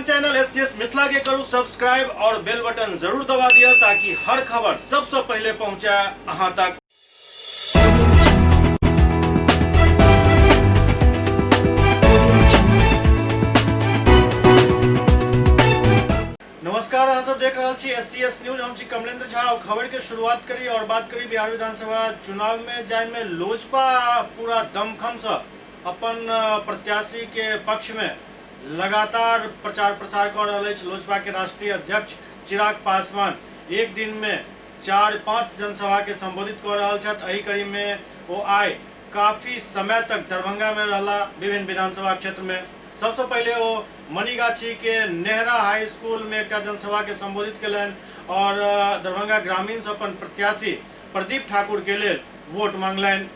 अपन channel SCS Mithila के करू सब्सक्राइब और बेल बटन जरूर दबा दिया ताकि हर खबर सबसे पहले पहुंचे अहां तक। नमस्कार, अहाँ सब देख रहल छी एससीएस न्यूज। हम छी कमलेंद्र झा और खबर के शुरुआत करी और बात करी बिहार विधानसभा चुनाव में, जाहि में लोजपा पूरा दमखम से अपन प्रत्याशी के पक्ष में लगातार प्रचार प्रसार कर रहल अछि। लोजपा के राष्ट्रीय अध्यक्ष चिराग पासवान एक दिन में 4-5 जनसभा के संबोधित कर रहल छथि। एहि कड़ी में ओ आइ काफी समय तक दरभंगा में रहला। विभिन्न विधानसभा क्षेत्र में सबसे पहले ओ मनीगाछी के नेहरा हाई स्कूल में एक जनसभा के संबोधित कयलनि और दरभंगा ग्रामीण से अपन प्रत्याशी प्रदीप ठाकुर के लेल वोट मांगलनि।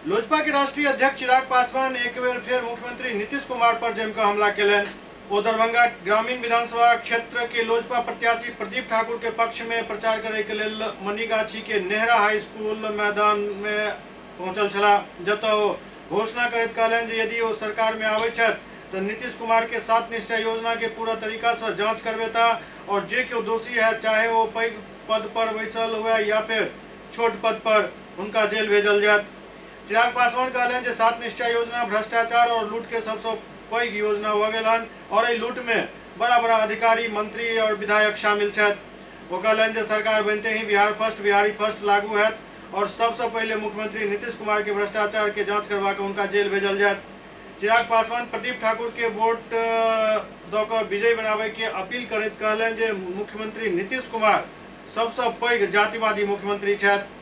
लोजपा के राष्ट्रीय अध्यक्ष चिराग पासवान एक बेर फेर मुख्यमंत्री नीतीश कुमार पर जमकर हमला कयलनि। ओ दरभंगा ग्रामीण विधानसभा क्षेत्र के लोजपा प्रत्याशी प्रदीप ठाकुर के पक्ष में प्रचार करे के लेल मनीगाछी के नेहरा हाई स्कूल मैदान में पहुंचल छलाह, जतऽ ओ घोषणा करैत कहलनि जे यदि ओ सरकार में आबै छथि तऽ नीतीश कुमार के सात निश्चय योजना के पूरा तरीका से जांच करबेता और जे केओ दोषी है, चाहे वो पैघ पद पर बैसल हुए या फिर छोट पद पर, हुनका जेल भेजल जायत। चिराग पासवान कहलनि जे सात निश्चय योजना भ्रष्टाचार और लूट के सबसँ पैघ योजना भऽ गेल हन और एहि लूट में बड़ा बड़ा अधिकारी, मंत्री और विधायक शामिल छथि। ओ कहलनि जे सरकार बनते ही बिहार फर्स्ट बिहारी फर्स्ट लागू हैत और सबसँ पहिले मुख्यमंत्री नीतीश कुमार के भ्रष्टाचार के जांच करवा के हुनका जेल भेजल जायत। चिराग पासवान प्रदीप ठाकुर के वोट दऽ कऽ विजयी बनाबय के अपील करैत कहलनि जे मुख्यमंत्री नीतीश कुमार सबसँ पैघ जातिवादी मुख्यमंत्री छथि।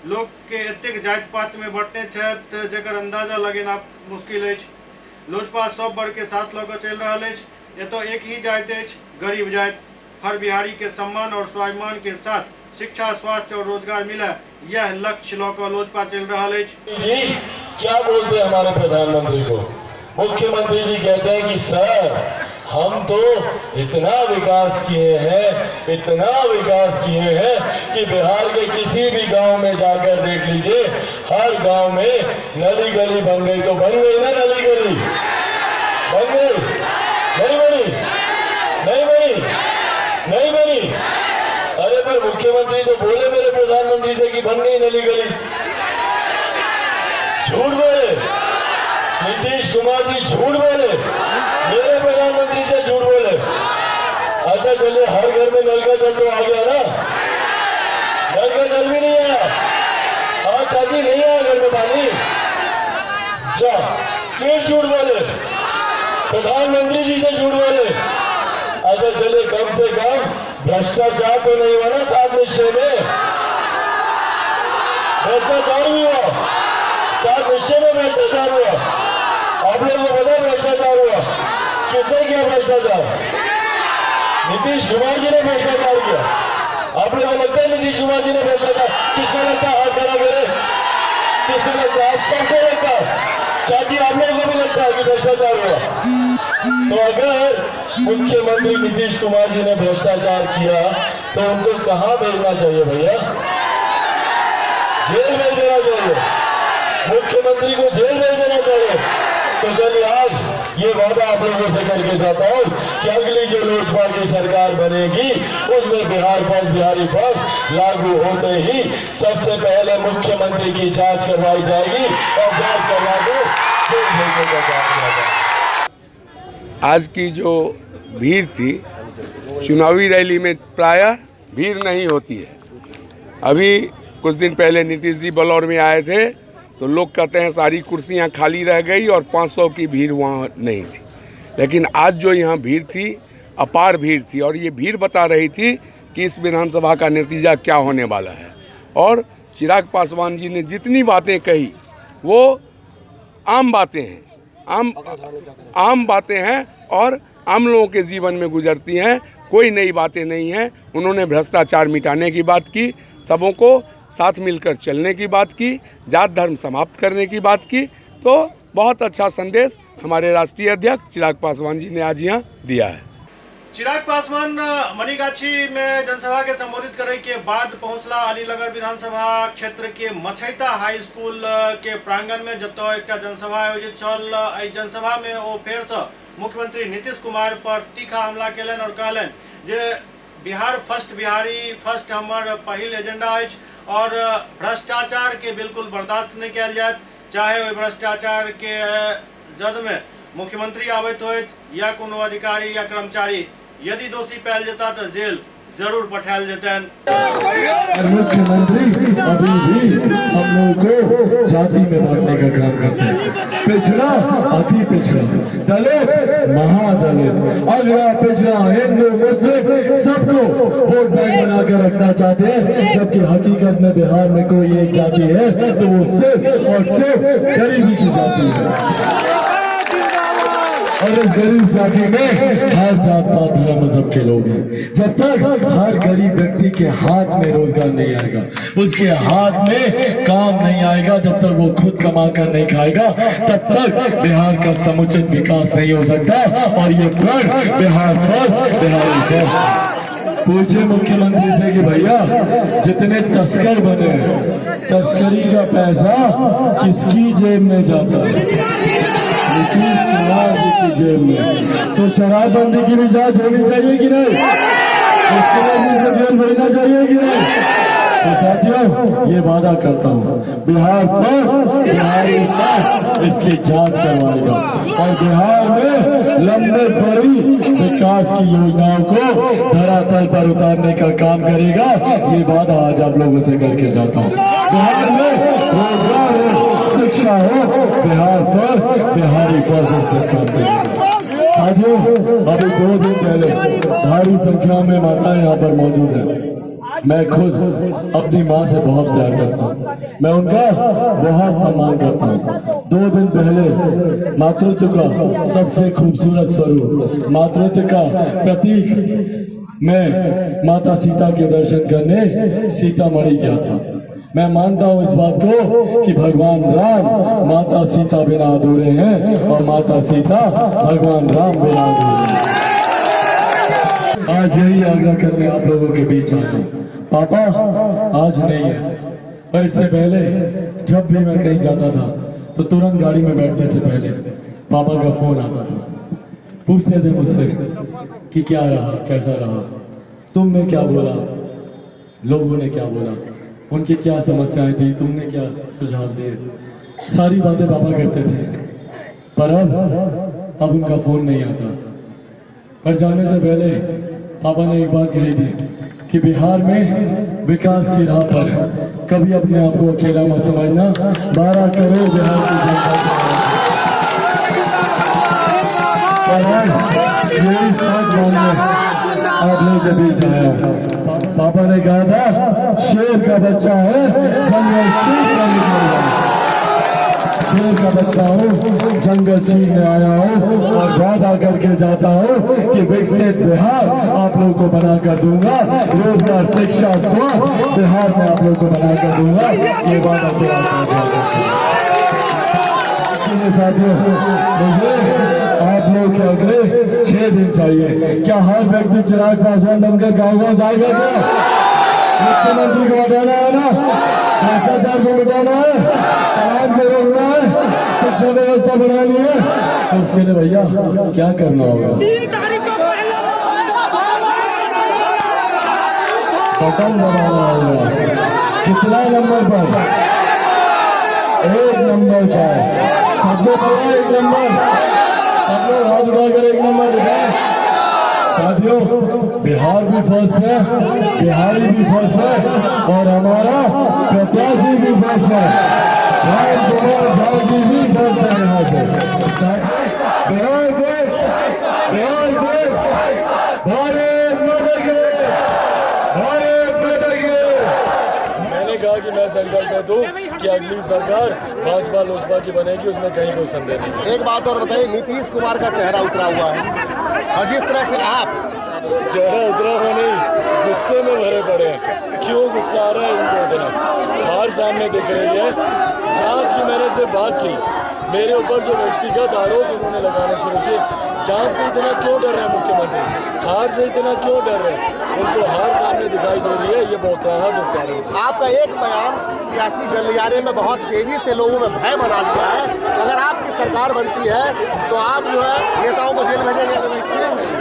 लोक के एतेक जाति पात में बँटने छथि जकर अंदाजा लगेना मुश्किल अछि। लोजपा सब वर्ग के साथ लऽ कऽ चलि रहल अछि। एतऽ एक ही जाति अछि, गरीब जाति। हर बिहारी के सम्मान और स्वाभिमान के साथ शिक्षा, स्वास्थ्य और रोजगार मिले, यह लक्ष्य लऽ कऽ लोजपा चलि रहल अछि। जी क्या बोलते हैं हमारे प्रधानमंत्री को? मुख्यमंत्री जी कहते हैं कि सर हम तो इतना विकास किए हैं, इतना विकास किए हैं कि बिहार के किसी भी गांव में जाकर देख लीजिए, हर गांव में नली गली बन गई। तो बन गई ना नली गली? बन गई? नहीं बनी? नहीं बनी? नहीं बनी? अरे पर मुख्यमंत्री तो बोले मेरे प्रधानमंत्री से कि बन गई नली गली। झूठ बोले नीतीश कुमार जी, झूठ बोले मेरे प्रधानमंत्री से, झूठ बोले। अच्छा चलिए, हर घर में नल का जल तो आ गया ना? नल का जल भी नहीं आया? हाँ चाची, नहीं आया घर में पानी? अच्छा, फिर झूठ बोले, प्रधानमंत्री जी से झूठ बोले। अच्छा चलिए, कम से कम भ्रष्टाचार तो नहीं हुआ ना सात निश्चय में? भ्रष्टाचार भी हुआ सात निश्चय में? भ्रष्टाचार हुआ, आप लोगों को पता है भ्रष्टाचार हुआ? किसने किया भ्रष्टाचार? नीतीश कुमार जी ने भ्रष्टाचार किया। आप लोगों को लगता है नीतीश कुमार जी ने भ्रष्टाचार? किसको लगता है? हाथ खड़ा करे, किसको लगता है? आप सबको लगता है, चाची आप लोगों को भी लगता है कि भ्रष्टाचार हुआ? तो अगर मुख्यमंत्री नीतीश कुमार जी ने भ्रष्टाचार किया तो उनको कहां भेजना चाहिए भैया? जेल भेज देना चाहिए, मुख्यमंत्री को जेल भेज देना चाहिए। तो चलिए, आज ये वादा आप लोगों से करके जाता हूं कि अगली जो लोजपा की सरकार बनेगी उसमें बिहार फर्स्ट बिहारी फर्स्ट लागू होते ही सबसे पहले मुख्यमंत्री की जांच करवाई जाएगी और जांच करवा के जेल भेजने का काम किया जाएगा। आज की जो भीड़ थी चुनावी रैली में, प्रायः भीड़ नहीं होती है। अभी कुछ दिन पहले नीतीश जी बलौर में आए थे तो लोग कहते हैं सारी कुर्सियां खाली रह गई और 500 की भीड़ वहाँ नहीं थी। लेकिन आज जो यहाँ भीड़ थी, अपार भीड़ थी और ये भीड़ बता रही थी कि इस विधानसभा का नतीजा क्या होने वाला है। और चिराग पासवान जी ने जितनी बातें कही वो आम बातें हैं, आम बातें हैं और आम लोगों के जीवन में गुजरती हैं, कोई नई बातें नहीं हैं। उन्होंने भ्रष्टाचार मिटाने की बात की, सबों को साथ मिलकर चलने की बात की, जात धर्म समाप्त करने की बात की। तो बहुत अच्छा संदेश हमारे राष्ट्रीय अध्यक्ष चिराग पासवान जी ने आज यहाँ दिया है। चिराग पासवान मनीगाछी में जनसभा के संबोधित करे के बाद पहुंचला अलीनगर विधानसभा क्षेत्र के मछैता हाई स्कूल के प्रांगण में, जतऽ एकटा जनसभा आयोजित छल। एहि जनसभा में ओ फेर से मुख्यमंत्री नीतीश कुमार पर तीखा हमला केलनि और कहलनि जे बिहार फर्स्ट, बिहारी फर्स्ट हमर पहिल एजेंडा अछि और भ्रष्टाचार के बिल्कुल बर्दाश्त नहीं कयल जायत, चाहे ओहि भ्रष्टाचार के जद में मुख्यमंत्री आबैत होइत या कोनो अधिकारी या कर्मचारी यदि दोषी पायल जेता तो जेल जरूर पठायल जेतनि। मुख्यमंत्री अभी भी हम लोगों को जाति में बांटने का काम करते हैं। पिछड़ा, अति पिछड़ा, दलित, महादलित, अगला पिछड़ा, हिंदू मुस्लिम सबको वोट बैंक बनाकर रखना चाहते हैं, जबकि हकीकत में बिहार में कोई एक जाति है तो वो सिर्फ और सिर्फ गरीबी की जाति है। और इस गरीब जाति में हर जात पात धर्म मजहब के लोग हैं। जब तक हर गरीब व्यक्ति के हाथ में रोजगार नहीं आएगा, उसके हाथ में काम नहीं आएगा, जब तक वो खुद कमा कर नहीं खाएगा, तब तक बिहार का समुचित विकास नहीं हो सकता। और ये प्रण बिहार फर्स्ट, बिहारी फर्स्ट। पूछे मुख्यमंत्री से कि भैया जितने तस्कर बने, तस्करी का पैसा किसकी जेब में जाता है? नीतीश कुमार जी की जेब में। तो शराबबंदी की भी जांच होनी चाहिए कि नहीं? उसके बाद भी जेल भेजना चाहिए कि नहीं? तो साथियों, ये वादा करता हूँ, बिहार फर्स्ट, बिहारी फर्स्ट इसकी जांच करवाएगा और बिहार में लंबे बड़ी विकास की योजनाओं को धरातल पर उतारने का काम करेगा। ये वादा आज आप लोगों से करके जाता हूँ। बिहार में रोजगार हो, शिक्षा हो, बिहार फर्स्ट, बिहारी फर्स्ट इससे काम करेगा। साथियों, अभी 2 दिन पहले भारी संख्या में माताएं यहाँ पर मौजूद हैं। मैं खुद अपनी माँ से बहुत प्यार करता हूँ, मैं उनका बहुत सम्मान करता हूँ। 2 दिन पहले मातृत्व का सबसे खूबसूरत स्वरूप, मातृत्व का प्रतीक, मैं माता सीता के दर्शन करने सीतामढ़ी गया था। मैं मानता हूं इस बात को कि भगवान राम माता सीता बिना अधूरे हैं और माता सीता भगवान राम बिना अधूरे हैं। आज यही आग्रह करने आप लोगों के बीच आया हूं। पापा आज नहीं है, पर इससे पहले जब भी मैं कहीं जाता था तो तुरंत गाड़ी में बैठने से पहले पापा का फोन आता था। पूछते थे मुझसे कि क्या रहा, कैसा रहा, तुमने क्या बोला, लोगों ने क्या बोला, उनकी क्या समस्याएं थी, तुमने क्या सुझाव दिए, सारी बातें पापा करते थे। पर अब उनका फोन नहीं आता। पर जाने से पहले पापा ने एक बात कही थी कि बिहार में विकास की राह पर कभी अपने आप को अकेला मत समझना। 12 करोड़ बिहार की जनता के यही साथ मानने आप लोग के बीच आया। पापा ने कहा था शेर का बच्चा है जंगल चीर कर निकलेगा। शेर का बच्चा हूँ, जंगल चीरने आया हूँ और वादा करके जाता हूँ कि विकसित बिहार आप लोगों को बना कर दूंगा। रोजगार, शिक्षा, स्वास्थ्य बिहार में आप लोगों को बना कर दूंगा। ये वादा पूरा। साथियों, मुझे आप लोग के अगले 6 दिन चाहिए। क्या हर व्यक्ति चिराग पासवान बनकर गाँव गाँव जाएगा क्या? मुख्यमंत्री को हटाना है ना, भ्रष्टाचार को मिटाना है, पलायन को रोकना है, शिक्षा व्यवस्था बनानी है, तो उसके लिए भैया क्या करना होगा? बटन दबाना होगा। कितना नंबर पर? 1 नंबर पर। सबसे पहला 1 नंबर, सब लोग हाथ उठाकर 1 नंबर दिखाएं। साथियों, बिहार भी फर्स्ट है, बिहारी भी फर्स्ट है और हमारा प्रत्याशी भी फर्स्ट है। राम कुमार झा जी भी फर्स्ट है। यहाँ से बिहार फर्स्ट, बिहार फर्स्ट, भारत माता की, भारत माता की। मैंने कहा कि मैं संकल्प लेता हूँ कि अगली सरकार भाजपा लोजपा की बनेगी, उसमें कहीं कोई संदेह नहीं। एक बात और बताइए, नीतीश कुमार का चेहरा उतरा हुआ है और जिस तरह से आप चेहरा उतरा हुआ नहीं, गुस्से में भरे पड़े हैं। क्यों गुस्सा आ रहा है इनको? इतना हार सामने दिख रही है। जांच की मैंने से बात की, मेरे ऊपर जो व्यक्तिगत आरोप उन्होंने लगाने शुरू किए, जांच से इतना क्यों डर रहे हैं मुख्यमंत्री, हार से इतना क्यों डर रहे हैं? उनको हार सामने दिखाई दे रही है, ये बौखलाहट उस कारण से। आपका एक बयान सियासी गलियारे में बहुत तेजी से लोगों में भय बना दिया है। अगर आपकी सरकार बनती है तो आप जो है नेताओं को जेल भेजेंगे।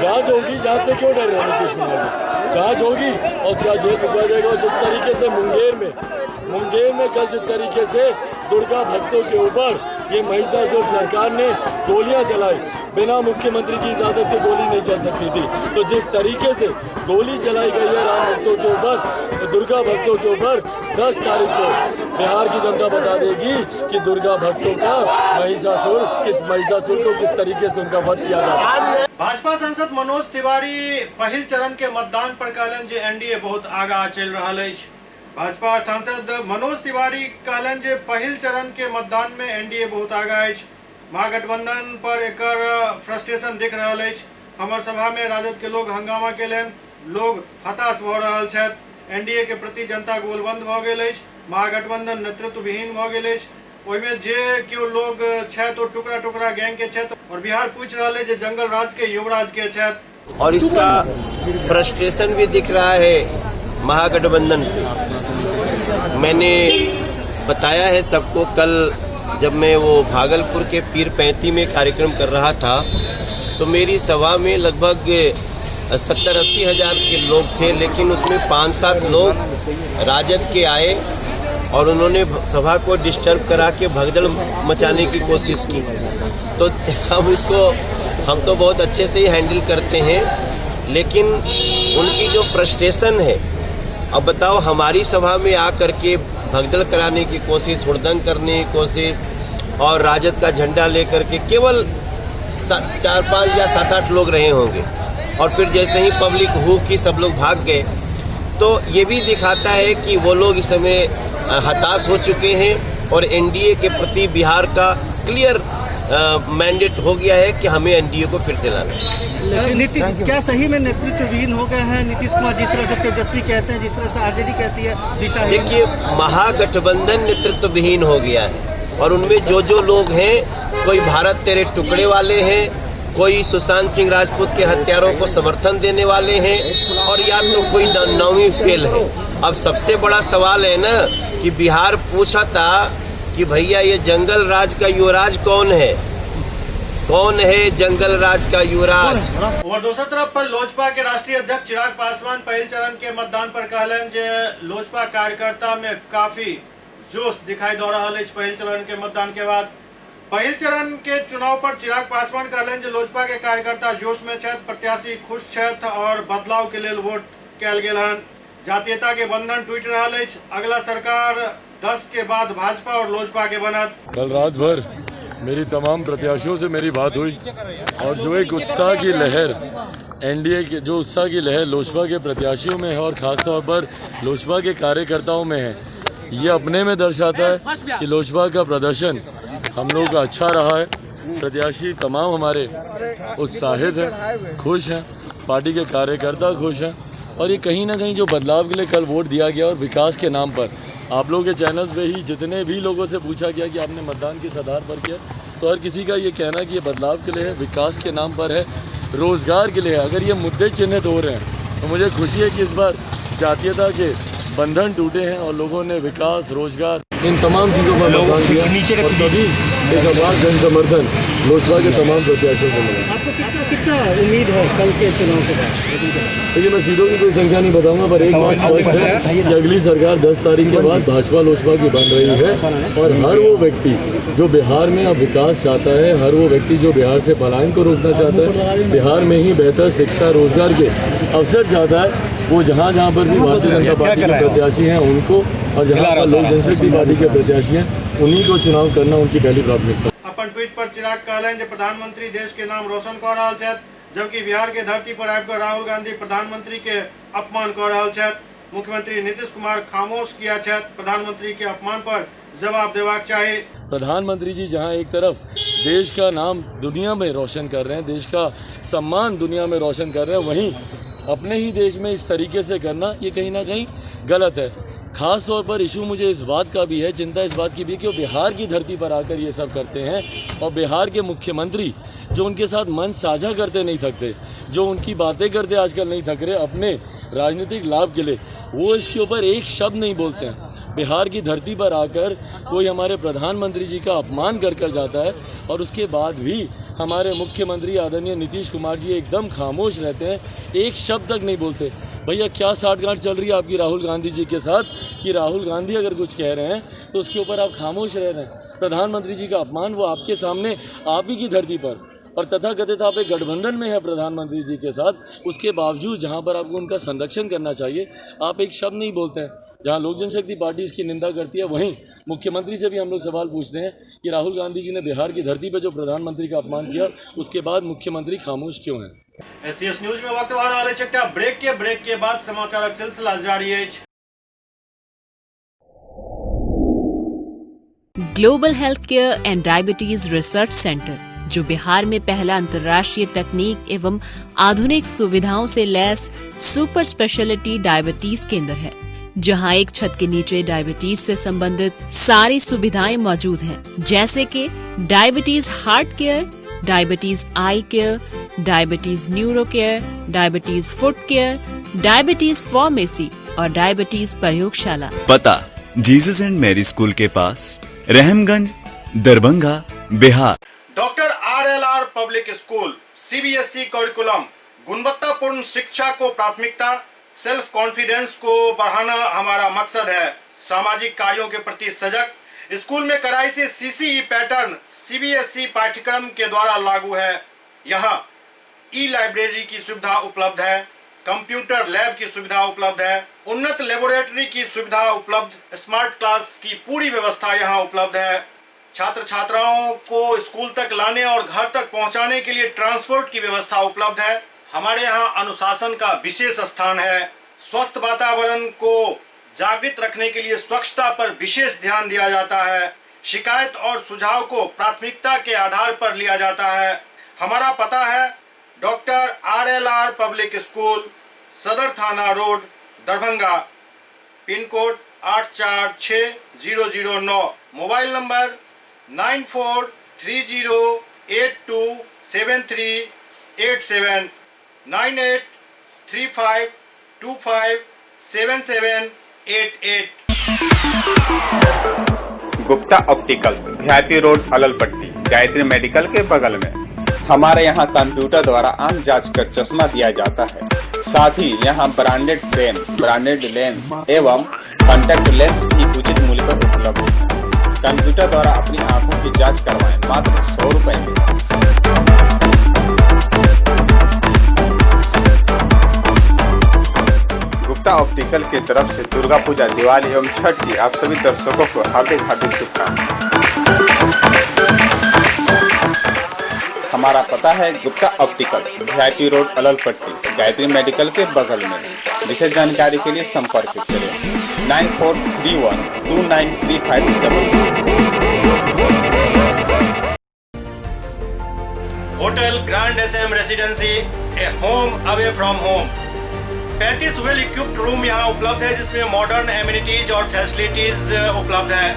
जांच होगी, जांच से क्यों डर रहे हैं नीतीश कुमार जी? जांच होगी और उसके बाद जेल भिजवाया जाएगा। और जिस तरीके से मुंगेर में कल जिस तरीके से दुर्गा भक्तों के ऊपर ये महिषासुर सरकार ने गोलियां चलाई, बिना मुख्यमंत्री की इजाज़त के गोली नहीं चल सकती थी। तो जिस तरीके से गोली चलाई गई है राम भक्तों के ऊपर, दुर्गा भक्तों के ऊपर, 10 तारीख को बिहार की जनता बता देगी कि दुर्गा भक्तों का महिषासुर को किस तरीके से उनका वध किया जाता है। भाजपा सांसद मनोज तिवारी पहिल चरण के मतदान पर कहलनि जे एनडीए बहुत आगा चलि रहल अछि। भाजपा सांसद मनोज तिवारी कहलनि जे पहिल चरण के मतदान में एनडीए बहुत आगा अछि। महागठबंधन पर एकर फ्रस्ट्रेशन दिख रहल अछि। हमर सभा में राजद के लोग हंगामा केलनि, लोग हताश भऽ रहल छथि। एनडीए के प्रति जनता गोलबंद भऽ गेल अछि। महागठबंधन नेतृत्वविहीन भऽ गेल अछि। ओहिमे जे केओ लोग छथि ओ टुकड़ा टुकड़ा गैंग के छथि और बिहार पूछि रहल अछि जे जंगल राज के युवराज के छथि। और इसका फ्रस्ट्रेशन भी दिख रहा है महागठबंधन पे। मैंने बताया है सबको, कल जब मैं वो भागलपुर के पीरपैंती में कार्यक्रम कर रहा था तो मेरी सभा में लगभग 70-80 हजार के लोग थे, लेकिन उसमें 5-7 लोग राजद के आए और उन्होंने सभा को डिस्टर्ब करा के भगदड़ मचाने की कोशिश की। तो हम तो बहुत अच्छे से ही हैंडल करते हैं, लेकिन उनकी जो फ्रस्ट्रेशन है, अब बताओ हमारी सभा में आकर के भगदड़ कराने की कोशिश, हुड़दंग करने की कोशिश और राजद का झंडा लेकर के केवल 4-5 या 7-8 लोग रहे होंगे और फिर जैसे ही पब्लिक who की सब लोग भाग गए। तो ये भी दिखाता है कि वो लोग इस समय हताश हो चुके हैं और एनडीए के प्रति बिहार का क्लियर मैंडेट हो गया है कि हमें एनडीए को फिर से लाना है। नीतीश क्या सही में नेतृत्वविहीन हो गए हैं नीतीश कुमार, जिस तरह से तेजस्वी कहते हैं, जिस तरह से आरजेडी कहती है, दिशा? देखिए, महागठबंधन नेतृत्वविहीन हो गया है और उनमें जो जो लोग हैं, कोई भारत तेरे टुकड़े वाले हैं, कोई सुशांत सिंह राजपूत के हत्यारों को समर्थन देने वाले हैं और या तो कोई 9वीं फेल है। अब सबसे बड़ा सवाल है ना कि बिहार पूछा था कि भैया ये जंगल राज का युवराज कौन है, कौन है जंगल राज का युवराज? और दोसर तरफ पर लोजपा के राष्ट्रीय अध्यक्ष चिराग पासवान पहिल चरण के मतदान पर कहलनि जे लोजपा कार्यकर्ता में काफी जोश दिखाई दऽ रहल अछि। पहिल चरण के मतदान के बाद पहिल चरण के चुनाव पर चिराग पासवान कहलनि जे लोजपा के कार्यकर्ता जोश में छथि, प्रत्याशी खुश छथि और बदलाव के लेल वोट कयल गेल हन। जातीयता के बंधन टूटि रहल अछि। अगला सरकार 10 के बाद भाजपा और लोजपा के बनत। कल रात भर मेरी तमाम प्रत्याशियों से मेरी बात हुई और जो एक उत्साह की लहर एनडीए के, जो उत्साह की लहर लोजपा के प्रत्याशियों में है और ख़ासतौर पर लोजपा के कार्यकर्ताओं में है, ये अपने में दर्शाता है कि लोजपा का प्रदर्शन हम लोगों का अच्छा रहा है। प्रत्याशी तमाम हमारे उत्साहित हैं, खुश हैं, पार्टी के कार्यकर्ता खुश हैं और ये कहीं ना कहीं जो बदलाव के लिए कल वोट दिया गया और विकास के नाम पर आप लोगों के चैनल्स पे ही जितने भी लोगों से पूछा गया कि आपने मतदान किस आधार पर किया, तो हर किसी का ये कहना कि ये बदलाव के लिए है, विकास के नाम पर है, रोज़गार के लिए है। अगर ये मुद्दे चिन्हित हो रहे हैं तो मुझे खुशी है कि इस बार जातीयता के बंधन टूटे हैं और लोगों ने विकास, रोजगार, इन तमाम चीज़ों पर मतदान दिया और तभी एक अपार जन समर्थन लोजपा के तमाम प्रत्याशियों को मिला। आपको कितना उम्मीद है कल के चुनाव के बाद? देखिए, मैं सीटों की कोई संख्या नहीं बताऊंगा, पर एक बात स्पष्ट है कि अगली सरकार 10 तारीख के बाद भाजपा लोजपा की बन रही है और हर वो व्यक्ति जो बिहार में अब विकास चाहता है, हर वो व्यक्ति जो बिहार से पलायन को रोकना चाहता है, बिहार में ही बेहतर शिक्षा, रोजगार के अवसर चाहता है, वो जहाँ जहाँ पर भी भारतीय जनता पार्टी के प्रत्याशी हैं उनको और जहाँ पर लोक जनशक्ति पार्टी के प्रत्याशी हैं उन्हीं को चुनाव करना उनकी पहली प्राथमिकता। अपन ट्वीट पर चिराग कहलनि जे प्रधानमंत्री देश के नाम रोशन कऽ रहल छथि, जबकि बिहार के धरती पर आबि कऽ राहुल गांधी प्रधानमंत्री के अपमान कऽ रहल छथि। मुख्यमंत्री नीतीश कुमार खामोश किया छथि, प्रधानमंत्री के अपमान पर जवाब देबाक चाही। प्रधानमंत्री जी जहां एक तरफ देश का नाम दुनिया में रोशन कर रहे हैं, देश का सम्मान दुनिया में रोशन कर रहे हैं, वहीं अपने ही देश में इस तरीके से करना ये कहीं ना कहीं गलत है। खास तौर पर इशू मुझे इस बात का भी है, चिंता इस बात की भी है कि वो बिहार की धरती पर आकर ये सब करते हैं और बिहार के मुख्यमंत्री जो उनके साथ मन साझा करते नहीं थकते, जो उनकी बातें करते आजकल नहीं थक रहे अपने राजनीतिक लाभ के लिए, वो इसके ऊपर एक शब्द नहीं बोलते हैं। बिहार की धरती पर आकर कोई हमारे प्रधानमंत्री जी का अपमान कर कर जाता है और उसके बाद भी हमारे मुख्यमंत्री आदरणीय नीतीश कुमार जी एकदम खामोश रहते हैं, एक शब्द तक नहीं बोलते। भैया क्या साठगांठ चल रही है आपकी राहुल गांधी जी के साथ कि राहुल गांधी अगर कुछ कह रहे हैं तो उसके ऊपर आप खामोश रह रहे हैं। प्रधानमंत्री जी का अपमान वो आपके सामने, आप ही की धरती पर, और तथाकथित आप एक गठबंधन में है प्रधानमंत्री जी के साथ, उसके बावजूद जहां पर आपको उनका संरक्षण करना चाहिए आप एक शब्द नहीं बोलते हैं। जहां लोक जनशक्ति पार्टी इसकी निंदा करती है, वहीं मुख्यमंत्री से भी हम लोग सवाल पूछते हैं कि राहुल गांधी जी ने बिहार की धरती पर जो प्रधानमंत्री का अपमान किया उसके बाद मुख्यमंत्री खामोश क्यों हैं। एससीएस न्यूज में वक्त भऽ रहल अछि एकटा ब्रेक के बाद समाचारक सिलसिला जारी अछि। Global health care and diabetes research centre, जो बिहार में पहला अंतर्राष्ट्रीय तकनीक एवं आधुनिक सुविधाओं से लैस सुपर स्पेशलिटी डायबिटीज केंद्र है, जहां एक छत के नीचे डायबिटीज से संबंधित सारी सुविधाएं मौजूद हैं, जैसे कि diabetes heart care, diabetes eye care, diabetes neuro care, diabetes foot care, diabetes pharmacy और डायबिटीज प्रयोगशाला। पता जीसस एंड मैरी स्कूल के पास, Rahamganj, Darbhanga, Bihar. Doctor RLR public school, CBSE curriculum, गुणवत्तापूर्ण शिक्षा को प्राथमिकता, सेल्फ कॉन्फिडेंस को बढ़ाना हमारा मकसद है। सामाजिक कार्यों के प्रति सजग, स्कूल में कड़ाई से सीसीई पैटर्न सीबीएसई पाठ्यक्रम के द्वारा लागू है। यहाँ ई लाइब्रेरी की सुविधा उपलब्ध है, कंप्यूटर लैब की सुविधा उपलब्ध है, उन्नत लेबोरेटरी की सुविधा उपलब्ध, स्मार्ट क्लास की पूरी व्यवस्था यहाँ उपलब्ध है। छात्र छात्राओं को स्कूल तक लाने और घर तक पहुंचाने के लिए ट्रांसपोर्ट की व्यवस्था उपलब्ध है। हमारे यहाँ अनुशासन का विशेष स्थान है। स्वस्थ वातावरण को जागृत रखने के लिए स्वच्छता पर विशेष ध्यान दिया जाता है। शिकायत और सुझाव को प्राथमिकता के आधार पर लिया जाता है। हमारा पता है doctor RLR public school, Sadar थाना road, Darbhanga, pin code 846009, mobile number 9430827387, 9835257788। Gupta optical, VIP road, Alalpatti, Gayatri medical के बगल में। हमारे यहाँ कंप्यूटर द्वारा आंख जांच कर चश्मा दिया जाता है। साथ ही यहाँ ब्रांडेड फ्रेम, ब्रांडेड लेंस एवं कॉन्टैक्ट लेंस भी उचित मूल्य पर उपलब्ध है। कंप्यूटर द्वारा अपनी आंखों की जांच करवाएं मात्र 100 रुपए में। गुप्ता ऑप्टिकल की तरफ से दुर्गा पूजा, दिवाली एवं छठ की आप सभी दर्शकों को हार्दिक हार्दिक शुभकामनाएं। हमारा पता है Gupta optical, VIP road, Alalpatti, Gayatri medical के बगल में। विशेष जानकारी के लिए संपर्क करें 9431293500। Hotel grand SM residency, a home away from home. 35 well equipped room यहाँ उपलब्ध है, जिसमें मॉडर्न एमिनिटीज और फैसिलिटीज उपलब्ध है।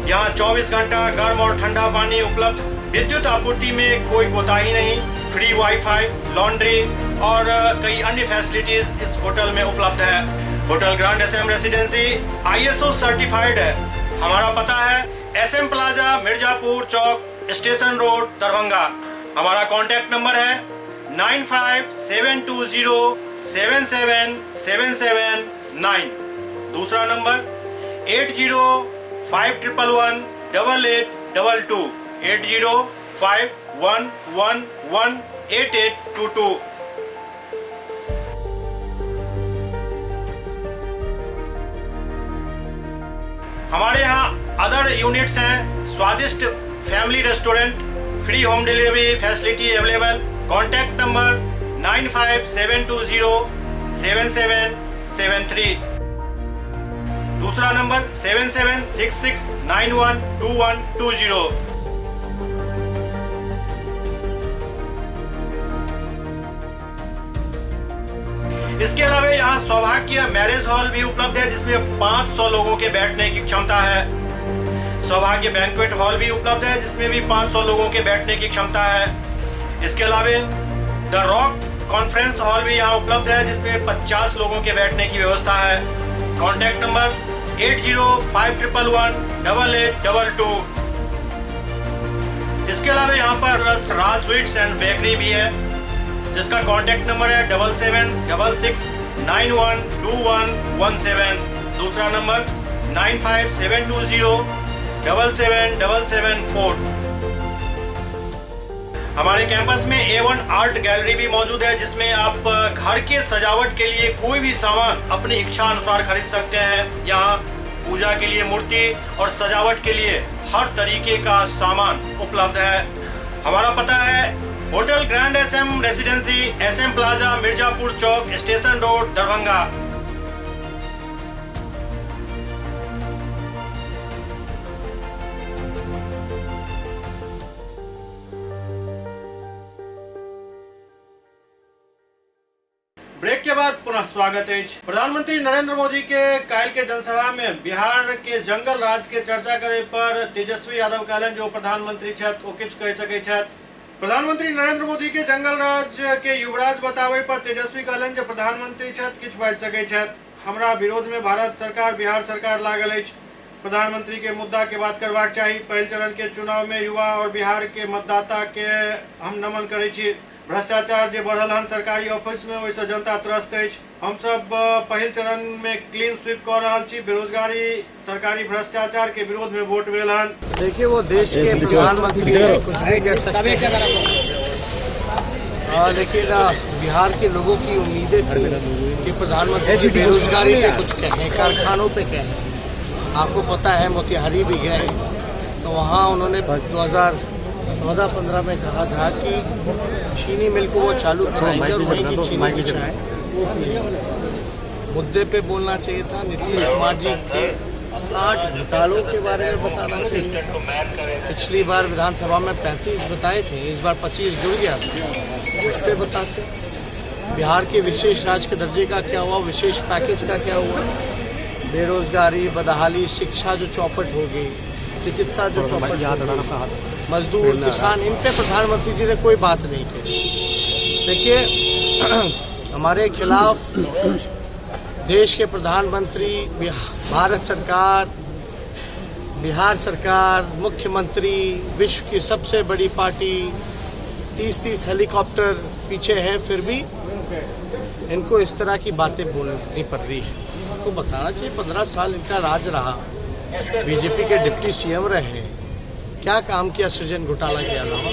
यहाँ 24 घंटा गर्म और ठंडा पानी उपलब्ध, विद्युत आपूर्ति में कोई कोताही नहीं, फ्री वाईफाई, लॉन्ड्री और कई अन्य फैसिलिटीज इस होटल में उपलब्ध है। Hotel grand SM residency ISO certified है। हमारा पता है SM plaza, Mirzapur Chowk, station road, Darbhanga. हमारा कॉन्टैक्ट नंबर है 9572077779। दूसरा नंबर 8051118822, 8051118822। हमारे यहाँ अदर यूनिट्स हैं, स्वादिष्ट family restaurant, free home delivery facility available. Contact number 9572077773। दूसरा नंबर 7766912120। इसके अलावा यहाँ सौभाग्य मैरिज हॉल भी उपलब्ध है, जिसमें 500 लोगों के बैठने की क्षमता है। सौभाग्य बैंक्वेट हॉल भी उपलब्ध है, जिसमें भी 500 लोगों के बैठने की क्षमता है। इसके अलावा the rock conference hall भी यहाँ उपलब्ध है, जिसमें 50 लोगों के बैठने की व्यवस्था है। Contact number 805111 8822। इसके अलावा यहाँ पर राज स्वीट्स एंड बेकरी भी है, जिसका कॉन्टैक्ट नंबर है 7766 9121 17। दूसरा नंबर 95720 77774। हमारे कैंपस में A1 art gallery भी मौजूद है, जिसमें आप घर के सजावट के लिए कोई भी सामान अपनी इच्छा अनुसार खरीद सकते हैं। यहाँ पूजा के लिए मूर्ति और सजावट के लिए हर तरीके का सामान उपलब्ध है। हमारा पता है hotel grand SM residency, SM plaza, Mirzapur Chowk, station road, Darbhanga. Break के बाद पुनः स्वागत है। प्रधानमंत्री नरेंद्र मोदी के काल्हि के जनसभा में बिहार के जंगल राज के चर्चा करे पर तेजस्वी यादव कहलनि जो प्रधानमंत्री छथि ओ किछु कहि सकै छथि। प्रधानमंत्री नरेंद्र मोदी के जंगल राज के युवराज बतावे पर तेजस्वी कहलनि जे प्रधानमंत्री छथि किछु बाजि सकै छथि। हमरा विरोध में भारत सरकार बिहार सरकार लागल अछि। प्रधानमंत्री के मुद्दा के बात करबाक चाही। पहिल चरण के चुनाव में युवा और बिहार के मतदाता के हम नमन करै छी। भ्रष्टाचार जे बढ़ल हन सरकारी ऑफिस में ओहिसँ जनता त्रस्त अछि। हमसब पहिल चरण में क्लीन स्वीप कऽ रहल छी। बेरोजगारी सरकारी भ्रष्टाचार के विरोध में वोट भेल हन। देखिए, वो देश के प्रधानमंत्री हैं, कुछ भी कह सकते हैं, लेकिन बिहार के लोगों की उम्मीदें थी कि प्रधानमंत्री बेरोजगारी पे कुछ कहें, कारखानों पे कहें। आपको पता है मोतिहारी भी गए तो वहाँ उन्होंने 2014-15 में कहा था कि चीनी मिल को वो चालू कराएंगे और वहीं की चीनी की चाय वो पिएंगे। मुद्दे पे बोलना चाहिए था। नीतीश कुमार जी के 60 घोटालों के बारे में बताना चाहिए था। पिछली बार विधानसभा में 35 बताए थे, इस बार 25 जुड़ गया था, उस पर बताते। बिहार के विशेष राज्य के दर्जे का क्या हुआ, विशेष पैकेज का क्या हुआ, बेरोजगारी, बदहाली, शिक्षा जो चौपट हो गई, चिकित्सा जो चौपट हो गई, मजदूर, किसान, इन पे प्रधानमंत्री जी ने कोई बात नहीं की। देखिए, हमारे खिलाफ देश के प्रधानमंत्री, भारत सरकार, बिहार सरकार, मुख्यमंत्री, विश्व की सबसे बड़ी पार्टी, 30-30 हेलीकॉप्टर पीछे है, फिर भी इनको इस तरह की बातें बोलनी पड़ रही है। इनको बताना चाहिए 15 साल इनका राज रहा, बीजेपी के डिप्टी सीएम रहे, क्या काम किया सृजन घोटाला के अलावा।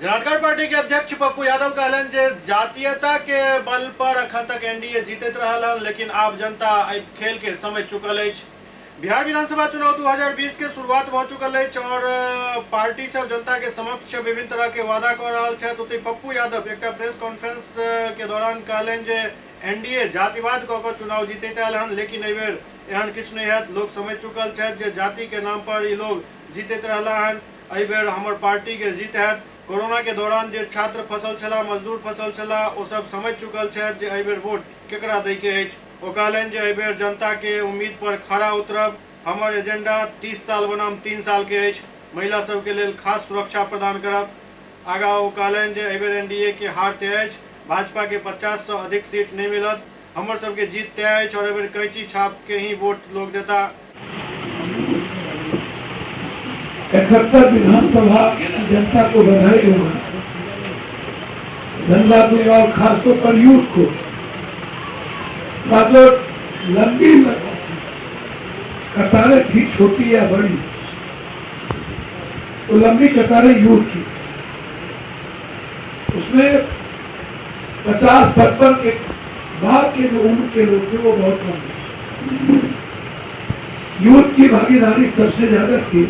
जनाधिकार पार्टी के अध्यक्ष पप्पू यादव कहलनि जे जातीयता के बल पर अखन तक एनडीए जीतैत रहल हन, लेकिन आब जनता एहि खेल के समझ चुकल अछि। बिहार विधानसभा चुनाव 2020 के शुरुआत भऽ चुकल अछि और पार्टी सब जनता के समक्ष विभिन्न तरह के वादा कऽ रहल छथि। ओतहि पप्पू यादव एकटा प्रेस कॉन्फ्रेंस के दौरान कहलनि जे एनडीए जातिवाद कऽ कऽ चुनाव जीतैत आयल हन, लेकिन एहिबेर एहन किछु नहि हैत। लोक समझ चुकल छथि जे जाति के नाम पर ई लोग जीतैत रहला हन, एहिबेर हमर पार्टी के जीत हैत। कोरोना के दौरान जे छात्र फसल छला, मजदूर फसल छला, ओ सब समझ चुकल छथि जे एहिबेर वोट केकरा दैके अछि। ओ कहलनि जे एहिबेर जनता के उम्मीद पर खरा उतरब। हमर एजेंडा 30 साल बनाम 3 साल के अछि। महिला सबके लेल खास सुरक्षा प्रदान करब। आगा ओ कहलनि जे एहिबेर एनडीए के हार तय अछि, भाजपा के 50 से अधिक सीट नहीं मिलत, हमर सबके जीत तय अछि और एहिबेर कैंची छाप के ही वोट लोग देता। 71 विधानसभा जनता को बधाई दूंगा, धन्यवाद दूंगा और खासतौर पर यूथ को। मतलब लंबी कतारें थी, छोटी या बड़ी, तो लंबी कतारें यूथ की, उसमें 50-55 के बाद के जो उम्र के लोग थे वो बहुत कम थे। यूथ की भागीदारी सबसे ज्यादा थी।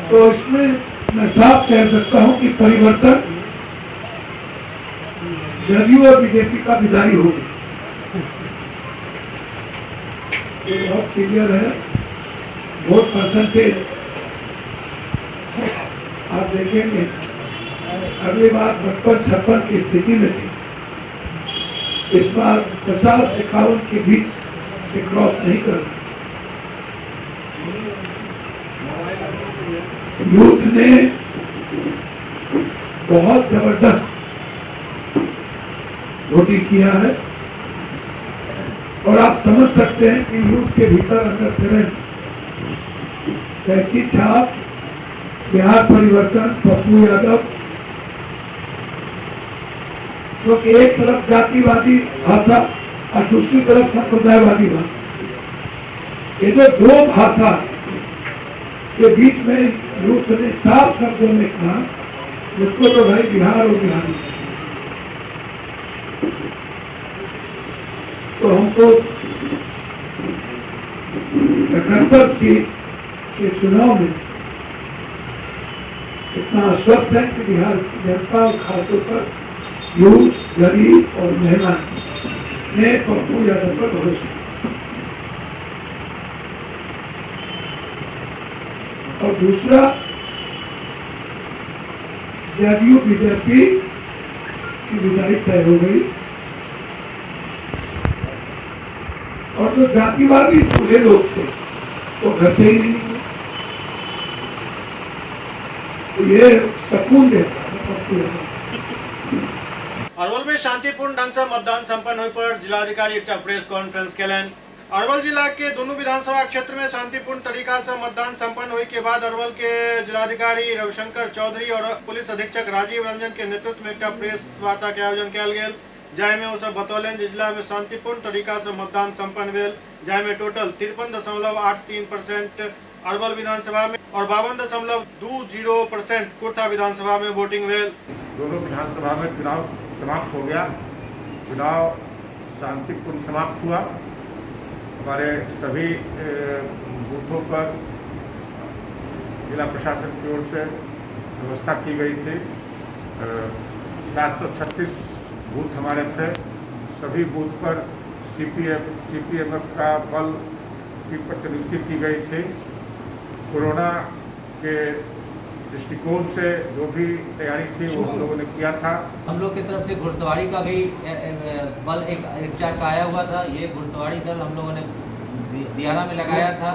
तो इसमें मैं साफ कह सकता हूं कि परिवर्तन जदयू और बीजेपी का विदाई होगी, ये बहुत क्लियर है। वोट परसेंटेज आप देखेंगे, अगली बार 55-56 की स्थिति में थी, इस बार 50-51 के बीच से क्रॉस नहीं कर। यूथ ने बहुत जबरदस्त वोटिंग किया है और आप समझ सकते हैं कि यूथ के भीतर अंदर करंट कैची छाप बिहार परिवर्तन पप्पू यादव, क्योंकि एक तरफ जातिवादी भाषा और दूसरी तरफ संप्रदायवादी भाषा, ये जो दो भाषा के बीच में यूथ ने साफ शब्दों में कहा, उसको तो भाई बिहार और बिहारी। तो हमको 71 सीट के चुनाव में इतना आश्वस्त है कि बिहार की जनता और खासतौर पर यूथ, गरीब और महिला ने पप्पू यादव पर भरोसा। और दूसरा, जदयू बीजेपी की विदाई तय हो गई और जो जातिवादी बूढ़े लोग थे वो घर से ही नहीं निकले। तो ये सुकून देता है पप्पू यादव। अरवल में शांतिपूर्ण ढंग से मतदान संपन्न होने पर जिलाधिकारी एक प्रेस कॉन्फ्रेंस केलनि। अरवल जिला के दोनों विधानसभा क्षेत्र में शांतिपूर्ण तरीका से मतदान संपन्न होने के बाद अरवल के जिलाधिकारी रविशंकर चौधरी और पुलिस अधीक्षक राजीव रंजन के नेतृत्व में एक प्रेस वार्ता के आयोजन कयल गेल, जाहिमे ओ सब बतौलनि जे जिला में शांतिपूर्ण तरीका से मतदान संपन्न भेल, जाहिमे टोटल 53.83% अरवल विधानसभा में और 52.20% कुर्था विधानसभा में वोटिंग भेल। दोनों विधानसभा में चुनाव समाप्त हो गया, चुनाव शांतिपूर्ण समाप्त हुआ। हमारे सभी बूथों पर जिला प्रशासन की ओर से व्यवस्था की गई थी। 736 बूथ हमारे थे, सभी बूथ पर सीपीएमएफ का बल की प्रतिनियुक्ति की गई थी। कोरोना के दृष्टिकोण से जो भी तैयारी थी वो हम लोगों ने किया था। हम लोग की तरफ से घुड़सवारी का भी बल एक चार का आया हुआ था। ये घुड़सवारी दल हम लोगों ने दियारा में लगाया था,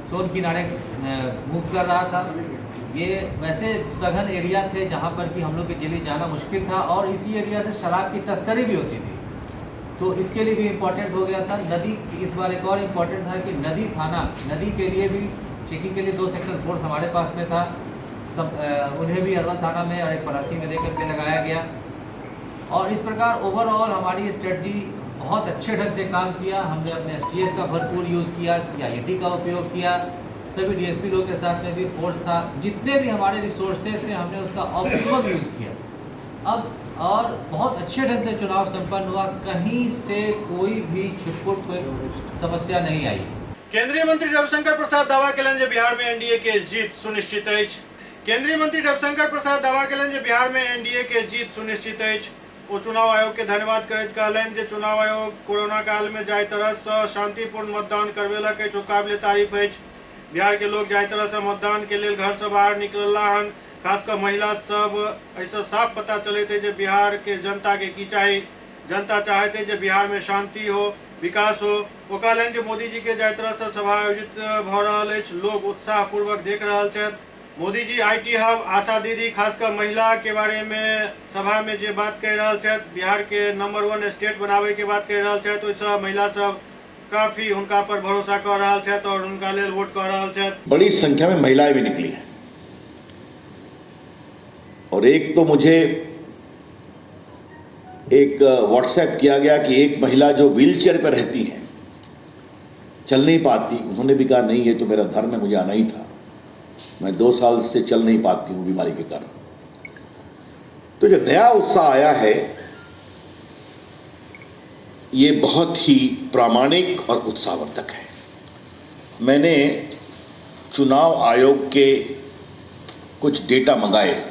सोन किनारे मूव कर रहा था। ये वैसे सघन एरिया थे जहाँ पर कि हम लोग के जेली जाना मुश्किल था और इसी एरिया से शराब की तस्करी भी होती थी, तो इसके लिए भी इम्पोर्टेंट हो गया था। नदी इस बार एक और इम्पोर्टेंट था कि नदी थाना, नदी के लिए भी चेकिंग के लिए 2 सेक्शन फोर्स हमारे पास में था, सब उन्हें भी अरवल थाना में और एक परासी में दे करके लगाया गया। और इस प्रकार ओवरऑल हमारी स्ट्रेटजी बहुत अच्छे ढंग से काम किया। हमने अपने एसटीएफ का भरपूर यूज़ किया, सीआईटी का उपयोग किया, सभी डीएसपी लोग के साथ में भी फोर्स था, जितने भी हमारे रिसोर्सेज हैं हमने उसका ऑप्टिमम यूज़ किया। अब और बहुत अच्छे ढंग से चुनाव संपन्न हुआ, कहीं से कोई भी छिटपुट कोई समस्या नहीं आई। केंद्रीय मंत्री रविशंकर प्रसाद दावा केलनि जे बिहार में एनडीए के जीत सुनिश्चित अछि। केंद्रीय मंत्री रविशंकर प्रसाद दावा केलनि जे बिहार में एनडीए के जीत सुनिश्चित अछि। ओ चुनाव आयोग के धन्यवाद करैत कहलनि जे चुनाव आयोग कोरोना काल में जाहि तरह से शांतिपूर्ण मतदान करवेलक अछि ओ काबिले तारीफ अछि। बिहार के लोग जाहि तरह से मतदान के लेल घर से बाहर निकलला हन, खासकर महिला सब, एहिसँ साफ पता चलैत अछि जे बिहार के जनता के की चाही। जनता चाहैत अछि जे बिहार में शांति हो, विकास हो। ओ कहलनि जे मोदी जी के जाहि तरह से सभा आयोजित भऽ रहल अछि, लोग उत्साहपूर्वक देख रहल छथि। मोदी जी IT hub, आशा दीदी, खासकर महिला के बारे में सभा में जे बात कहि रहल छथि, बिहार के नंबर 1 स्टेट बनावे के बात कहि रहल छथि, ओहिसँ महिला सब काफी हुनका पर भरोसा कर रहल छथि और हुनका लेल वोट कर रहल छथि। बड़ी संख्या में महिलाएं भी निकली हैं और एक तो मुझे एक व्हाट्सएप किया गया कि एक महिला जो व्हीलचेयर पर रहती है, चल नहीं पाती, उन्होंने भी कहा नहीं ये तो मेरा धर्म है, मुझे आना ही था, मैं 2 साल से चल नहीं पाती हूँ बीमारी के कारण। तो जो नया उत्साह आया है ये बहुत ही प्रामाणिक और उत्साहवर्धक है। मैंने चुनाव आयोग के कुछ डेटा मंगाए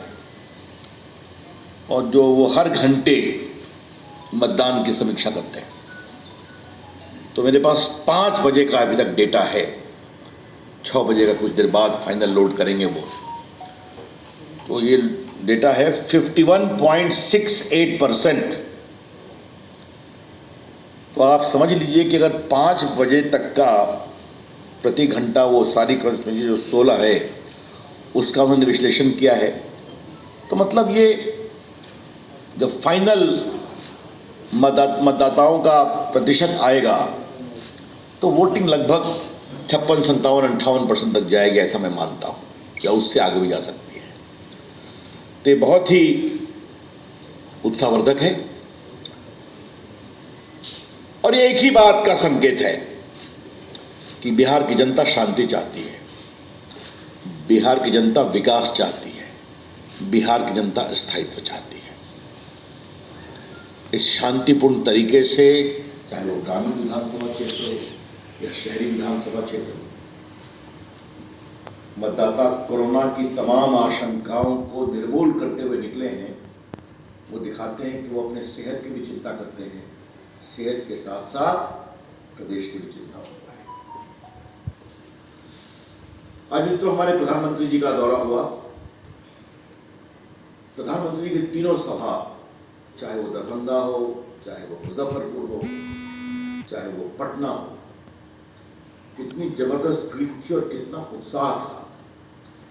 और जो वो हर घंटे मतदान की समीक्षा करते हैं, तो मेरे पास 5 बजे का अभी तक डेटा है, 6 बजे का कुछ देर बाद फाइनल लोड करेंगे वो। तो ये डेटा है 51.68% तो आप समझ लीजिए कि अगर 5 बजे तक का प्रति घंटा वो सारी कॉन्स्टिट्यूंसी जो 16 है उसका उन्होंने विश्लेषण किया है, तो मतलब ये जब फाइनल मतदाताओं का प्रतिशत आएगा तो वोटिंग लगभग 56, 57, 58% तक जाएगी, ऐसा मैं मानता हूँ, या उससे आगे भी जा सकती है। तो ये बहुत ही उत्साहवर्धक है और ये एक ही बात का संकेत है कि बिहार की जनता शांति चाहती है, बिहार की जनता विकास चाहती है, बिहार की जनता स्थायित्व चाहती है। इस शांतिपूर्ण तरीके से, चाहे वो ग्रामीण विधानसभा क्षेत्र हो या शहरी विधानसभा क्षेत्र हो, मतदाता कोरोना की तमाम आशंकाओं को निर्मूल करते हुए निकले हैं। वो दिखाते हैं कि वो अपने सेहत की भी चिंता करते हैं, सेहत के साथ साथ प्रदेश की भी चिंता होता है। आज मित्रों, हमारे प्रधानमंत्री जी का दौरा हुआ। प्रधानमंत्री की तीनों सभा, चाहे वो दरभंगा हो, चाहे वो मुजफ्फरपुर हो, चाहे वो पटना हो, कितनी जबरदस्त भीड़ थी और कितना उत्साह था,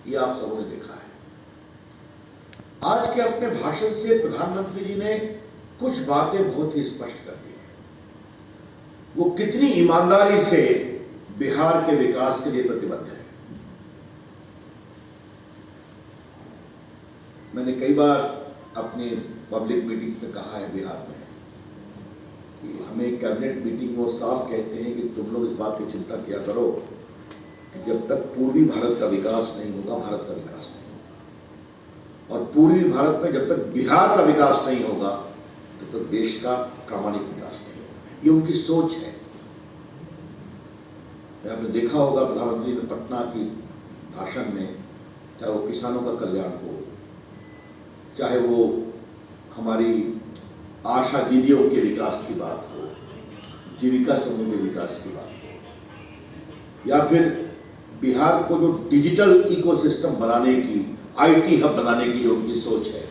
ये आप सबों ने देखा है। आज के अपने भाषण से प्रधानमंत्री जी ने कुछ बातें बहुत ही स्पष्ट कर दी हैं। वो कितनी ईमानदारी से बिहार के विकास के लिए प्रतिबद्ध है। मैंने कई बार अपनी पब्लिक मीटिंग्स में कहा है बिहार में कि हमें कैबिनेट मीटिंग वो साफ कहते हैं कि तुम लोग इस बात की चिंता किया करो कि जब तक पूर्वी भारत का विकास नहीं होगा, भारत का विकास नहीं होगा, और पूर्वी भारत में जब तक बिहार का विकास नहीं होगा तब तक देश का प्रामाणिक विकास नहीं होगा। ये उनकी सोच है। आपने देखा होगा प्रधानमंत्री ने पटना की भाषण में, चाहे वो किसानों का कल्याण हो, चाहे वो हमारी आशा दीदियों के विकास की बात हो, जीविका समूह के विकास की बात हो, या फिर बिहार को जो डिजिटल इकोसिस्टम बनाने की, IT hub बनाने की जो उनकी सोच है,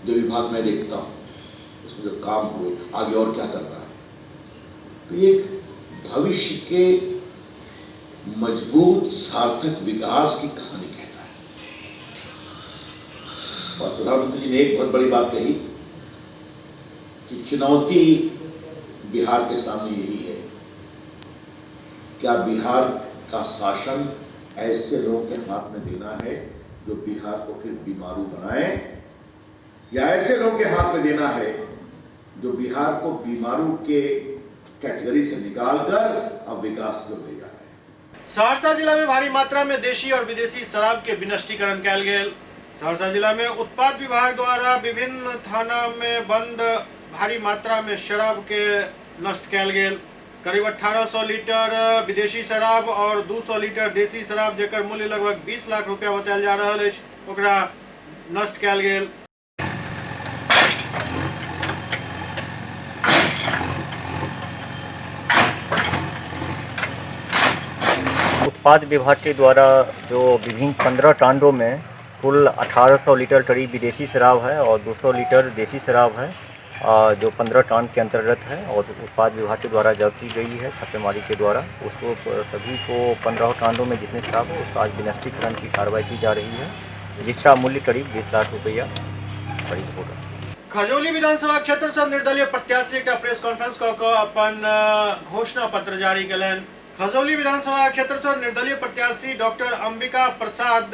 जो विभाग मैं देखता हूँ उसमें जो काम हुए, आगे और क्या करना है, तो ये एक भविष्य के मजबूत सार्थक विकास की कहानी कहता है। और प्रधानमंत्री जी ने एक बहुत बड़ी बात कही कि चुनौती बिहार के सामने यही है, क्या बिहार का शासन ऐसे लोगों के हाथ में देना है जो बिहार को फिर बीमारू बनाए, या ऐसे लोगों के हाथ में देना है जो बिहार को बीमारू के कैटेगरी से निकालकर अब विकास को ले जा रहे हैं। सहरसा जिला में भारी मात्रा में देशी और विदेशी शराब के विनष्टीकरण कयल गेल। सहरसा जिला में उत्पाद विभाग द्वारा विभिन्न थाना में बंद भारी मात्रा में शराब के नष्ट कयल गेल। करीब 1800 लीटर विदेशी शराब और 200 लीटर देशी शराब जेकर मूल्य लगभग 20 लाख रुपया बतायल जा रहल अछि, ओकरा नष्ट कयल गेल। उत्पाद विभाग के द्वारा जो विभिन्न 15 टांडों में कुल 1800 लीटर करीब विदेशी शराब है और 200 लीटर देसी शराब है, जो 15 टांड के अंतर्गत है और उत्पाद विभाग के द्वारा जब्त की गई है छापेमारी के द्वारा। उसको सभी को 15 टांडों में जितने शराब है उसका आज विनष्टीकरण की कार्रवाई की जा रही है, जिसका मूल्य करीब 20 लाख रुपया करीब होगा। खजौली विधानसभा क्षेत्र से निर्दलीय प्रत्याशी एक प्रेस कॉन्फ्रेंस कऽ अपन घोषणा पत्र जारी कयलनि। खजौली विधानसभा क्षेत्र से निर्दलीय प्रत्याशी doctor Ambika Prasad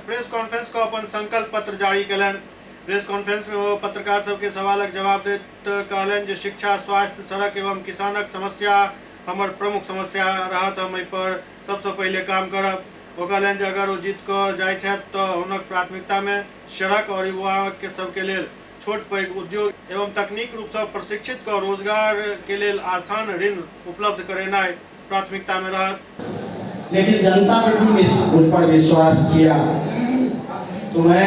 press conference कऽ अपन संकल्प पत्र जारी कयलनि। प्रेस कॉन्फ्रेंस में वो पत्रकार सबके सवालक जवाब दैत कहलनि जे शिक्षा, स्वास्थ्य, सड़क एवं किसानक समस्या हमर प्रमुख समस्या रहत, हम एहि पर सबसे पहिले काम करब। ओ कहलनि जे अगर ओ जीत कऽ जाइ छथि तऽ हुनक प्राथमिकता में सड़क और युवा के सबके लेल छोट पैघ उद्योग एवं तकनीक रूपसँ प्रशिक्षित कऽ रोजगार के लेल आसान ऋण उपलब्ध करेनाइ प्राथमिकता में रहत। लेकिन जनता ने भी उन पर विश्वास किया, तो मैं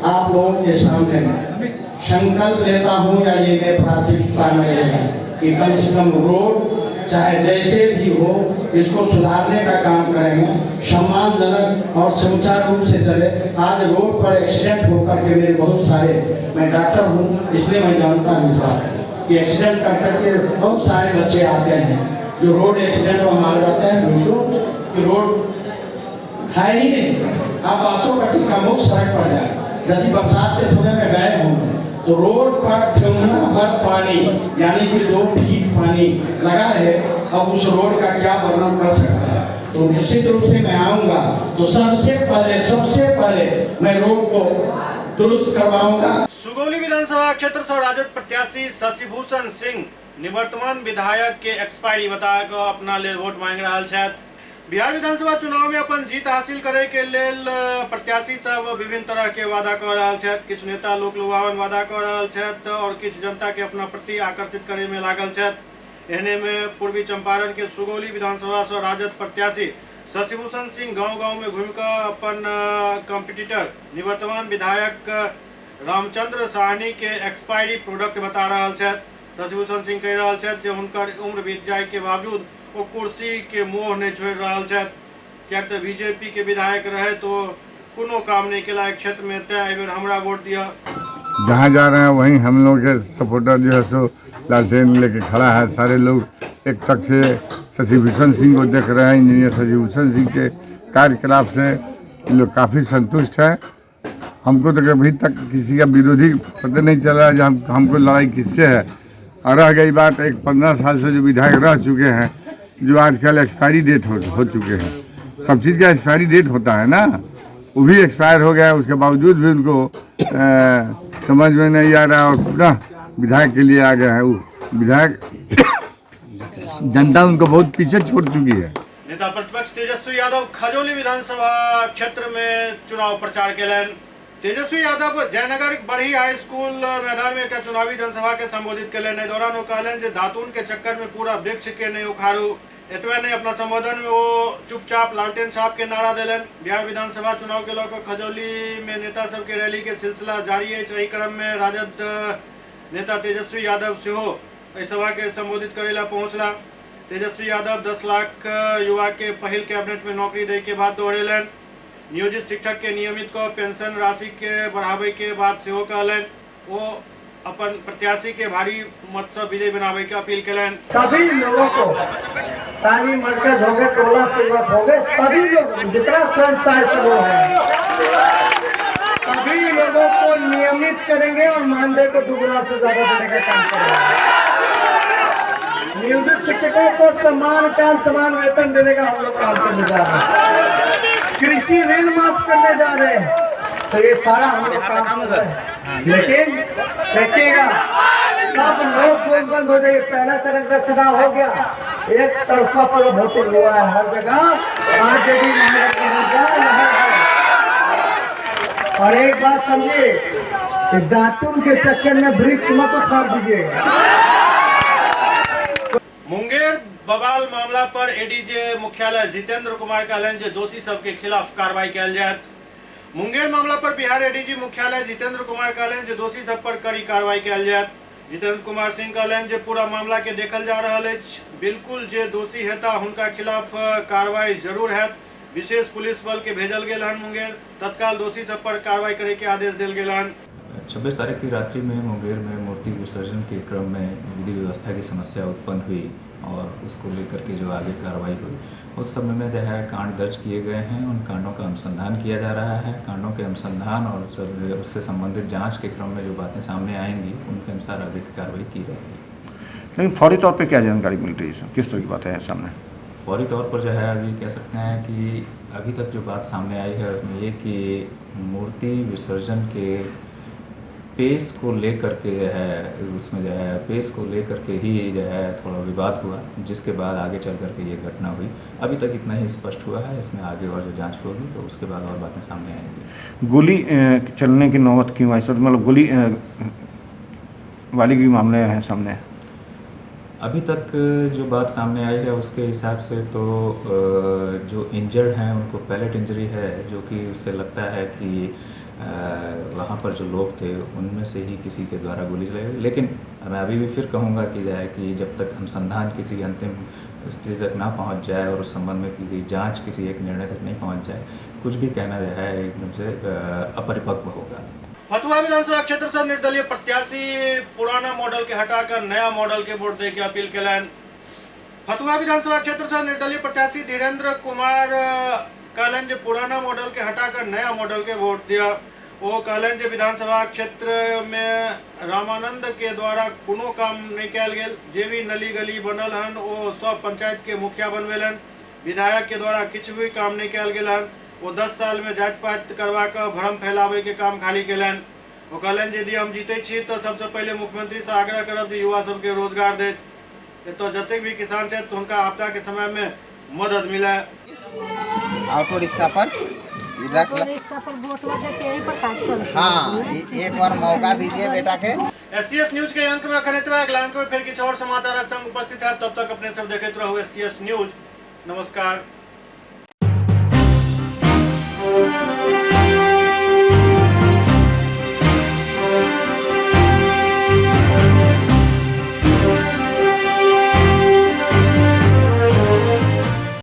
आप लोगों के सामने संकल्प लेता हूँ या ये मेरे प्राथमिकता में रहेगा कि कम से कम रोड चाहे जैसे भी हो इसको सुधारने का काम करेंगे, सम्मानजनक और सुचारू रूप से चले। आज रोड पर एक्सीडेंट होकर के मेरे बहुत सारे, मैं डॉक्टर हूँ इसलिए मैं जानता हूँ इस बात। कि एक्सीडेंट कर करके बहुत सारे बच्चे आते हैं जो रोड एक्सीडेंट में मारे जाते हैं। कि रोड है ही नहीं। आप बासोपट्टी का मुख्य सड़क पर जाए, यदि बरसात के समय में गए होंगे तो रोड पर ठेहुना भर पानी, यानी कि 2 फीट पानी लगा है। अब उस रोड का क्या वर्णन कर सकता है। तो निश्चित रूप से मैं आऊँगा तो सबसे पहले मैं रोड को दुरुस्त करवाऊंगा। सुगौली विधानसभा क्षेत्र से राजद प्रत्याशी शशिभूषण सिंह निवर्तमान विधायक के एक्सपायरी बता के अपना लेल वोट मांग रहा छथि। बिहार विधानसभा चुनाव में अपन जीत हासिल करे के लेल प्रत्याशी सब विभिन्न तरह के वादा कर रहा छथि। किछु नेता लोक लुभावन वादा कर रहा छथि और किछु जनता के अपना प्रति आकर्षित करे में लागल छथि। एहने में पूर्वी चंपारण के सुगौली विधानसभा से राजद प्रत्याशी शशिभूषण सिंह गांव-गांव में घूमिकर अपन कॉम्पिटिटर निवर्तमान विधायक रामचंद्र साहनी के एक्सपायरी प्रोडक्ट बता रहा छथि। शशिभूषण सिंह कह रहा छथि जे हुनकर उम्र बीत जाए के बावजूद वो कुर्सी के मोह नहीं छोड़ रहा छथि, किया तो बीजेपी के विधायक रहे तो कोनो काम नहीं केला क्षेत्र में, तें एहि बेर हमरा वोट दिया। जहाँ जा रहे हैं वहीं हम लोग के सपोर्टर जो है सो लालटेन लेके खड़ा है। सारे लोग एक तक से शशिभूषण सिंह को देख रहे हैं। इंजीनियर शशिभूषण सिंह के कार्यकलाप से लोग काफ़ी संतुष्ट हैं। हमको तो अभी तक किसी का विरोधी पता नहीं चला जो हमको लड़ाई किससे है। और रह गई बात एक 15 साल से जो विधायक रह चुके हैं, जो आजकल एक्सपायरी डेट हो चुके हैं। सब चीज़ का एक्सपायरी डेट होता है ना, वो भी एक्सपायर हो गया, उसके बावजूद भी उनको समझ में नहीं आ रहा और पुनः विधायक के लिए आ गया है। वो विधायक जनता उनको बहुत पीछे छोड़ चुकी है। नेता प्रतिपक्ष तेजस्वी यादव खजौली विधानसभा क्षेत्र में चुनाव प्रचार केलनि। तेजस्वी यादव जयनगर बरही हाई स्कूल मैदान में एक चुनावी जनसभा के संबोधित केलनि। एहि दौरान वो कहलनि जे दातून के चक्कर में पूरा वृक्ष के नहीं उखाड़ू। एतबे नहीं, अपना संबोधन में वो चुपचाप लालटेन छाप के नारा देलनि। बिहार विधानसभा चुनाव के लऽ कऽ खजौली में नेता सबके रैली के सिलसिला जारी अछि। एहि क्रम में राजद नेता तेजस्वी यादव सेहो एहि सभा के संबोधित करे ला पहुँचला। तेजस्वी यादव 10 लाख युवा के पहिल कैबिनेट में नौकरी दै के बात दोहरेलनि। नियोजित शिक्षक के नियमित कऽ पेंशन राशि के बढ़ावे के बात सेहो कहलनि। वो अपन प्रत्याशी के भारी मत से विजय बनावे के अपील केलनि। सभी लोगों को ताली मरकज हो गए, टोला सेवक हो गए, सभी लोग जितना स्वयं सहायक समूह है सभी लोगों को नियमित करेंगे और मानदेय को दुगना से ज्यादा देने का काम करेंगे। नियोजित शिक्षकों को समान काम समान वेतन देने का हम लोग काम करने जा रहे हैं। कृषि ऋण माफ करने जा रहे हैं। तो ये सारा हम लोग काम कर रहे हैं। लेकिन देखिएगा सब लोग गोल बंद हो जाइए। पहला चरण का चुनाव हो गया, एक तरफा पर वोटिंग हुआ है हर जगह। आरजेडी महागठबंधन। और एक बात समझिए, दातुन के चक्कर में वृक्ष मत उखाड़ दीजिएगा। मुंगेर बवाल मामला पर एडीजे मुख्यालय जितेंद्र कुमार कहलनि जे दोषी सबके खिलाफ कार्रवाई कयल जायत। मुंगेर मामला पर बिहार एडीजी मुख्यालय जितेंद्र कुमार कहलनि जे दोषी सब पर कड़ी कार्रवाई कयल जायत। जितेंद्र कुमार सिंह कहलनि जे पूरा मामला के देखल जा रहल अछि, बिल्कुल जे दोषी हेता हुनका खिलाफ कार्रवाई जरूर हैत। विशेष पुलिस बल के भेजल गेल हन मुंगेर, तत्काल दोषी सब पर कार्रवाई करे के आदेश देल गेल हन। 26 तारीख की रात्रि में मुंगेर में मूर्ति विसर्जन के क्रम में विधि व्यवस्था की समस्या उत्पन्न हुई और उसको लेकर के जो आगे कार्रवाई हुई उस समय में जो है कांड दर्ज किए गए हैं। उन कांडों का अनुसंधान किया जा रहा है। कांडों के अनुसंधान और उससे संबंधित जांच के क्रम में जो बातें सामने आएंगी उनके अनुसार आगे की कार्रवाई की जाएगी। लेकिन फौरी तौर पर क्या जानकारी मिल रही है, किस तरह की बातें हैं सामने? फौरी तौर पर जो है अभी कह सकते हैं कि अभी तक जो बात सामने आई है उसमें ये कि मूर्ति विसर्जन के पेश को लेकर के जो है उसमें जो है पेश को लेकर के ही जो है थोड़ा विवाद हुआ, जिसके बाद आगे चल कर के ये घटना हुई। अभी तक इतना ही स्पष्ट हुआ है। इसमें आगे और जो जांच होगी तो उसके बाद और बातें सामने आएंगी। गोली चलने की नौबत क्यों आई सर? मतलब गोली वाली भी मामले हैं सामने? अभी तक जो बात सामने आई है उसके हिसाब से तो जो इंजर्ड हैं उनको पैलेट इंजरी है, जो कि उससे लगता है कि वहाँ पर जो लोग थे उनमें से ही किसी के द्वारा गोली चलाई गई। लेकिन मैं अभी भी फिर कहूँगा कि जाए कि जब तक अनुसंधान किसी अंतिम स्थिति तक ना पहुँच जाए और उस संबंध में की गई जाँच किसी एक निर्णय तक नहीं पहुँच जाए, कुछ भी कहना जो है एकदम से अपरिपक्व होगा। फतुहा विधानसभा क्षेत्र से निर्दलीय प्रत्याशी पुराना मॉडल के हटाकर नया मॉडल के वोट दे के अपील केलनि। फतुहा विधानसभा क्षेत्र से निर्दलीय प्रत्याशी धीरेन्द्र कुमार कहलनि जे पुराना मॉडल के हटाकर नया मॉडल के वोट दिया। ओ कहलनि जे विधानसभा क्षेत्र में रामानंद के द्वारा कोनो काम नहीं कयल गेल, जे भी नली गली बनल हन ओ सब पंचायत के मुखिया बनवेलन, विधायक के द्वारा किछु भी काम नहीं कयल गेल हन। वो 10 साल में जाति पाति करवा के भ्रम फैलावे के काम खाली केलनि। ओ कहलनि जे यदि हम जीते छी तो सबसे पहले मुख्यमंत्री से आग्रह करब जे युवा सबके रोजगार देत, एतऽ जतेक भी किसान छथि हुनका आपदा के समय में मदद मिले। ऑटो रिक्शा पर हाँ, एक बार मौका दीजिए बेटा के। एससीएस न्यूज के अंक में अखन एतबे, अगला अंक में फिर किछु और समाचारक संग उपस्थित है। तब तक अपने सब देखैत रहू एससीएस न्यूज। नमस्कार।